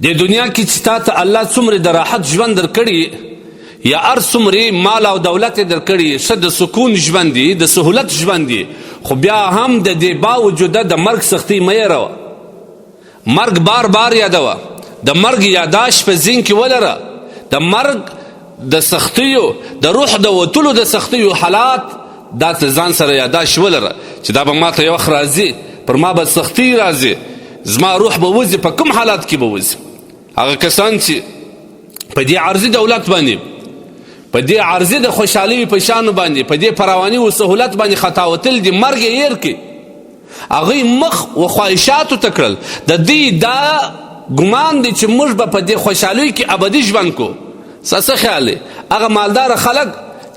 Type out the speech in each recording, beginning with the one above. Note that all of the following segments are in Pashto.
د دنیا کې چې تا ته الله څومره د راحت ژوند درکړي یا هر څومره مال او دولت یې درکړي، ښه د سکون ژوند دی، د سهولت ژوند دی، خو بیا هم د دې باوجوده د مرګ سختۍ مه یېروه. مرګ بار بار یادوه، د مرګ یاداش په ذهن کې ولره، د مرګ د سختیو، د روح د وتلو د سختیو حالات دا ته ځان سره یاداش ولره چې دا به ماته یو وخت راځي، پر ما به سختۍ راځي، زما روح به وځي، په کوم حالت کې به وځي. هغه کسان چې په دې عارضي دولت باندې، په دې عارضي د خوشحالۍ په شانو باندې، په دې فراواني او سهولت باندې خطا وتل دي، مرګ یې هېر کړي، هغوی مخ و خواهشاتو ته کړل. د دوی دا ګمان دی چې موږ به په دې خوشحالۍ کې ابدي ژوند کو. ستا څه خیال دی؟ هغه مالدار خلک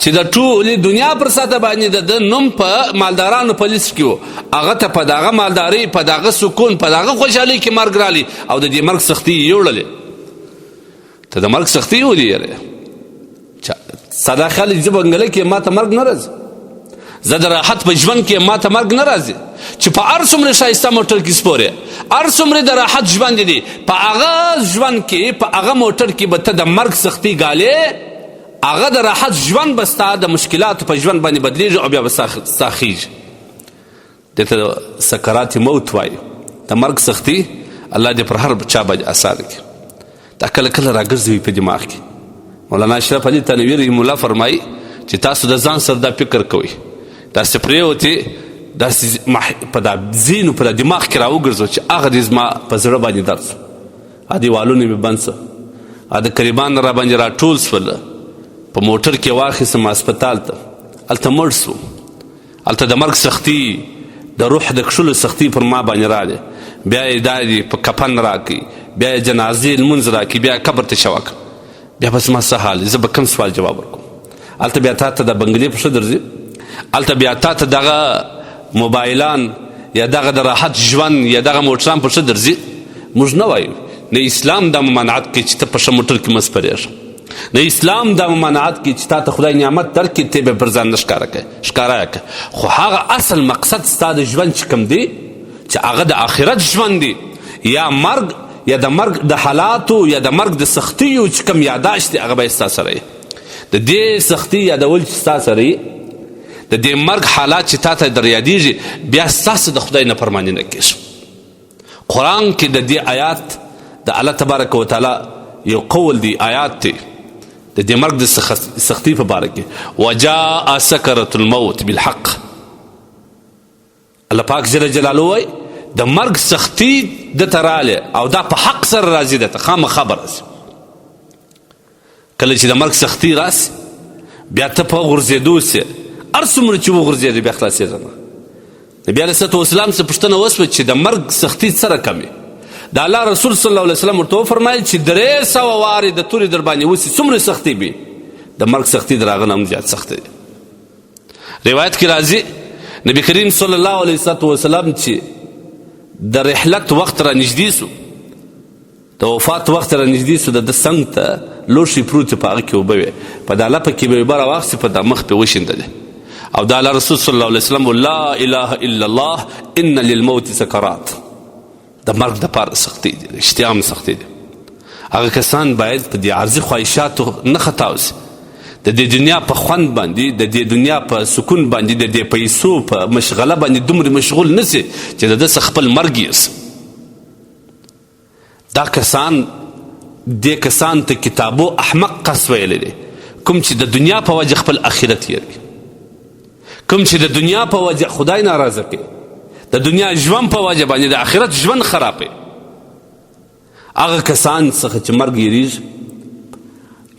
چې د ټولې دنیا پر سطح باندې د ده نوم په مالدارانو په لیست کې و، هغه ته په دغه مالدارۍ، په دغه سکون، په دغه خوشحالۍ کې مرګ رالی او د دې مرګ سختي یې یوړلې. ته د مرګ سختي ولې یې؟ ستا دا خیال چې زه بنګله کې ما ته مرګ نه راځي، زه د راحت په ژوند کې ما ته مرګ نه راځي، چې په هر څومره ښایسته موټر کې سپورې، هر څومره د راحت ژوند دی، په هغه ژوند کې، په هغه موټر کې به ته د مرګ سختي ګالې، هغه د راحت ژوند به ستا د مشکلاتو په ژوند باندې بدلیږي او بیا به ستا خیږي. دې ته سکرات موت وایي، د مرګ سختي. الله دې پر هر چا باندې اسانه کړي. دا کله کله راګرځوي په دماغ کې. مولانا اشرف علي تنویر رحم الله فرمایي چې تاسو د ځان سره دا فکر کوئ، داسې پرېوتې، داسې په دا ذهن په دا دماغ کې راوګرځو چې هغه دې زما په زړه باندې درد سو، هغه دیوالونه مې بند سو، هغه د قریبان را باندې راټول سول، په موټر کې واخیستم هسپتال ته، هلته مړ سوم، هلته د مرګ سختي، د روح د کښلو سختي پر ما باندې راغلې، بیا یې دا دي په کفن راکړي، بیا یې جنازې لمونځ راکړي، بیا یې قبر ته شوه کړم، بیا به زما څه حال، زه به کوم سوال جواب ورکوم؟ هلته بیا تا ته د بنګلې په ښه درځي، هلته بیا تا ته دغه موبایلان یا دغه د راحت ژوند یا دغه موټران په ښه درځي. موږ نه وایو، نه اسلام دا ممانعت کوي چې ته په ښه موټر کې مه سپرېږه، نه اسلام دا ممانعت کوي چې تا ته خدای نعمت درکړي ته به پر ځان نه ښکاره کوې، ښکاره یې کړه، خو هغه اصل مقصد ستا د ژوند چې کوم دی، چې هغه د آخرت ژوند دی، یا مرګ یا د مرګ د حالاتو یا د مرګ د سختیو چې کوم یاداشت دی، هغه باید ستا سره وي. د دې سختي یادول چې ستا سره وي، د دې مرګ حالات چې تا ته در یادېږي، بیا ستاسو د خدای نافرماني نه کېږي. قرآن کې د دې آیات د الله تبارک وتعالی یو قول دی، آیات دی د دې مرګ د سختي په باره کې، وجاء سکرة الموت بالحق. الله پاک جل جلاله وایي د مرګ سختي د ته راغلې او دا په حق سره راځي، درته خامخا به راځي. کله چې د مرګ سختي راسي بیا ته په غورځېدو سې، هر څومره چې وغورځېدې بیا خلاصېږه نه. نبي علیه الصلات والسلام څخه پوښتنه وشوه چې د مرګ سختي څه رقم وي؟ د الله رسول صلی الله علیه وسلم ورته وفرمایل چې 300 وارې د تورې در باندې وسي، څومره سختي وي؟ د مرګ سختي در هغه نه هم زیات سخته دی. روایت کې راځي نبی کریم صلی الله علیه وسلم چې د رحلت وخت را نږدې سو، د وفات وخت را نږدې سو، د ده څنګ ته لوښی پروت په هغه کې اوبه وې، په دا لپه کې به یې اوبه راواخیستې، په دا مخ پې وشیندلې او د الله رسول صلی الله علیه وسلم لا اله الا الله ان للموت سکرات. د مرګ دپاره سختۍ دي، رښتیا هم سختۍ دي. هغه کسان باید په دې عارضي خواهشاتو نه خطا وسي، د دې دنیا په خوند باندې، د دې دنیا په سکون باندې، د دې پیسو په مشغله باندې دومره مشغول نه سي چې د ده څخه خپل مرګ یې. دا کسان، دې کسان ته کتابو احمق قص ویلی دی، کوم چې د دنیا په وجه خپل اخرت یروي، کوم چې د دنیا په وجه خدای ناراضه کوي، د دنیا ژوند په وجه باندې د آخرت ژوند خرابوي. هغه کسان څخه چې مرګ یریږي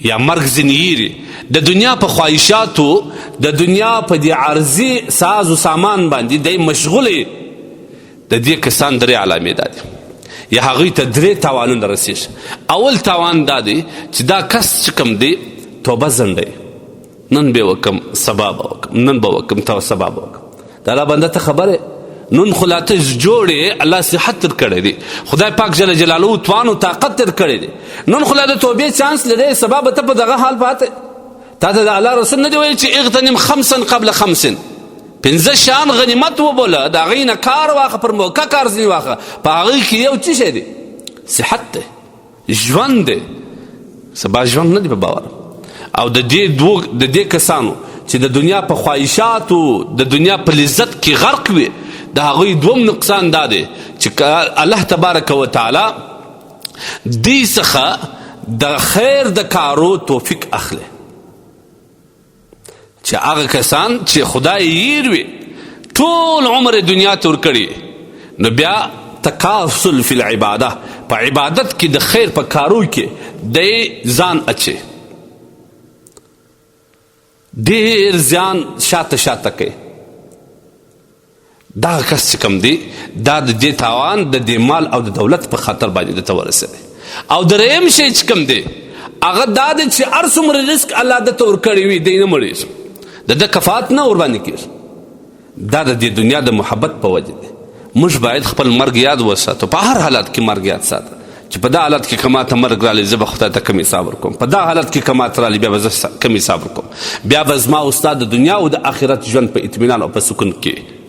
یا مرګ ځینې یېري، د دنیا په خواهشاتو، د دنیا په دې عارضي ساز و سامان باندې دی مشغول، د دې کسان درې علامې دا دي، یا هغوی ته درې تاوانونه رسېږي. اول تاوان دا دی چې دا کس چې کوم دی توبه ځنډوي، نن به وکم سبا به وکم، نن به وکم تا سبا به وکم. د الله بنده ته خبره نن خو لا ته جوړ یې، الله صحت در کړی دی، خدای پاک جل جلاله توان او طاقت در کړی دی، نن خو لا د توبې چانس لرې، سبا به ته په دغه حال پاتې. تا ته د الله رسول نه دی ویلي چې اغتنم خمسا قبل خمس، پنځه شیان غنیمت وبوله، د هغې نه کار واخه، پر موقع کار ځینې واخه. په هغې کې یو څه شی دی؟ صحت دی. ژوند دی، سبا ژوند نه دی په باور. او د دې دوو د دې کسانو چې د دنیا په خواهشاتو، د دنیا په لذت کې غرق وي، د هغوی دوم نقصان دا دی چې الله تبارک وتعالی دې څخه د خیر د کارو توفیق اخلي. چې هغه کسان چې خدای یې وي ټول عمر دنیا ته ورکړي، نو بیا تکاسل فی العباده، په عبادت کې د خیر په کارو کې دی ځان اچي، ډیر زیان شاته شاته کوي. دا کس چې کوم دی دا د دې تاوان د دې مال او د دولت په خاطر باندې درته ورسېدی. او دریم شی چې کوم دی هغه دا دی چې هر څومره رزق الله درته ورکړی وي دی نه مړېږي، د ده کفایت نه ورباندې کېږي. دا د دې دنیا د محبت په وجه دی. موږ باید خپل مرګ یاد وساتو، په هر حالت کې مرګ یاد ساته چې په دا حالت کې که ماته مرګ رالی زه به خدای ته کوم حساب ورکوم، په دا حالت کې که ماته رالی بیا به زه کوم حساب ورکوم، بیا به زما او ستا د دنیا او د آخرت ژوند په اطمینان او په سکون کې